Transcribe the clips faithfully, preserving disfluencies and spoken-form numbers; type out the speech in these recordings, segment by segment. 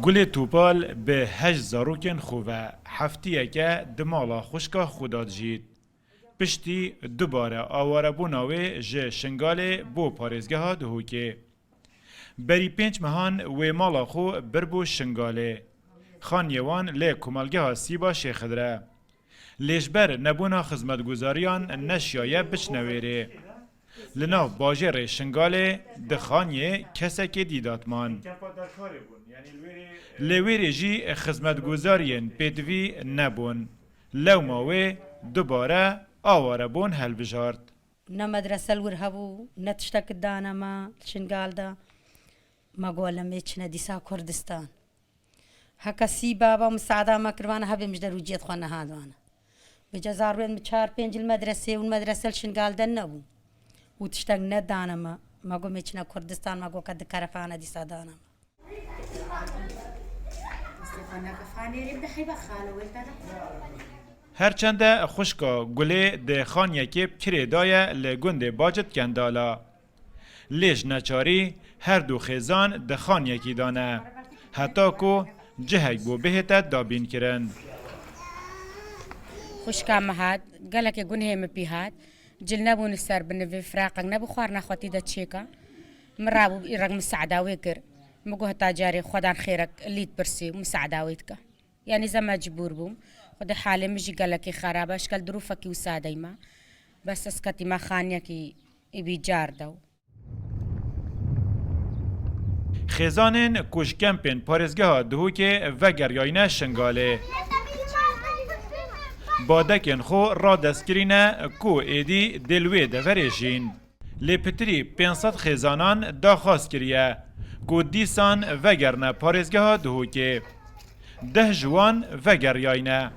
Gulê Topal bi heşt zarokên xwe ve heftiyeke di mala xwişka xwe de dijît. Piştî dubare awarebûna wê ji Şingalê bo parêzgeha Duhokê. Berî pênc mehan wê mala xwe biribû Şingalê. Xaniyê wan li komelgeha Sîba Şêxidre. Lê ji ber nebûna xizmetguzariyan neşiyaye biçine wêrê. Li nav bajêrê Şingalê di xaniyê kesekê dî de diman. Lê wêrê jî xizmetguzariyên pêdivî nebûn. Lewma wê dubare awarebûn helbijart. Ne medrese li wir hebû, ne tiştek dane me li Şingal de. Me got, "Lem ê çine dîsa Kurdistan." Heke Sîba ve misada me kir, vana hebê min ji der û ciyê xwe nehat vana. Bi cezarwên min çar pênc li medresê û li medrese li Şingal de nebû. Û tiştek nedane me. Me got, "Mê çine Kurdistan", me got, "Ke dikerefane dîsa dane me." Her çende xwişka Gulê di xaniyekê bi kirê daye li gundê Bacit Kendala. Lê ji neçarî her du xêzan di xaniyekî de ne. Heta ku cihek bo bihête dabînkirin. Xwişka min hat, gelekê gunhê min pî hat. Cil nebûn li ser binivê, firaqek nebû, xwarina xwe tî de çêka. Min rabû, îrek min se'da wê kir. Min got, "Heta carê Xwedan xêrek lî dipirsê û min se'da wê dike." Yanî ze mecbûr bûm. Xwedê halê min jî gelekî xerab e, eşkel dirûfekî wisa de me. Bes ez ketîme xaniyekî îbî car de. Xêzanên ku ji kempên parêzgeha Duhokê vegeriyayne Şingalê. Badekên xwe radest kirîne ku êdî dê li wê deverê jîn. Lê pitirî pênc sed xêzanan daxwaz kiriye ku dîsan vegerine parêzgeha Duhokê. Deh ji wan vegeriyayne.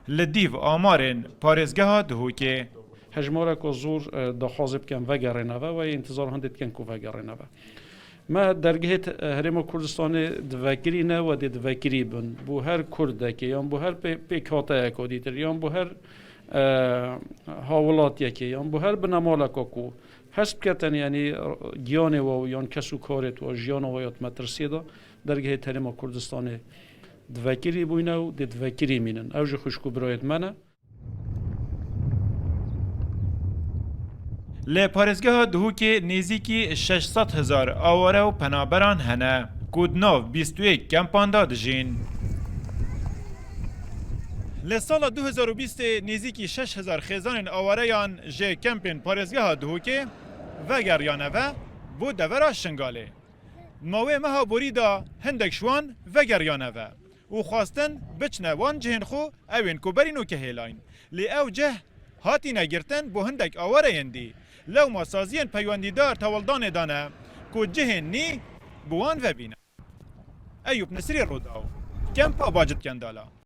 Li dîv amarên parêzgeha Duhokê. Hejmareka zor, e, daxwazê bikin vegerêne ve, we intizar hindê dikin ku vegerêne ve. Me dergehê te-, Herêma Kurdistanê divekirîne, we dê divekirî bin. Bo her Kurdekê, yan bo her pê-, pêkhateyeka dîtir, yan bo her, e, hawlatiyekê, yan bo her binemaleka ku hest bike tenê, yanî giyanê we yan kes û karê we, jiyana we ya di metirsiyê de, dergehê Herêma Kurdistanê divekirî bûyne û dê divekirî mînin. Ew jî xwişk û birayêt me ne. Li parêzgeha Duhokê nêzîkî şeş sed hezar aware û penaberan hene, ku di nav bîst û yek kempan de dijîn. Li sala du hezar û bîstê nêzîkî şeş hezar xêzanên awareyan ji kempên parêzgeha Duhokê vegeriyane ve bo devera Şingalê. Ma wê meha borî de hindek ji wan vegeriyane ve û xwestin biçine wan cihên xwe, ewên ku berî nûke hêlayîn. Lê ew cih hatîne girtin bo hindek awareyên dî. Lewma saziyên peywendîdar tewildanê dane ku cihên nî bi wan ve bîne. Eyûp Nisrî, Rûdaw, Kempa Bacit Kendala.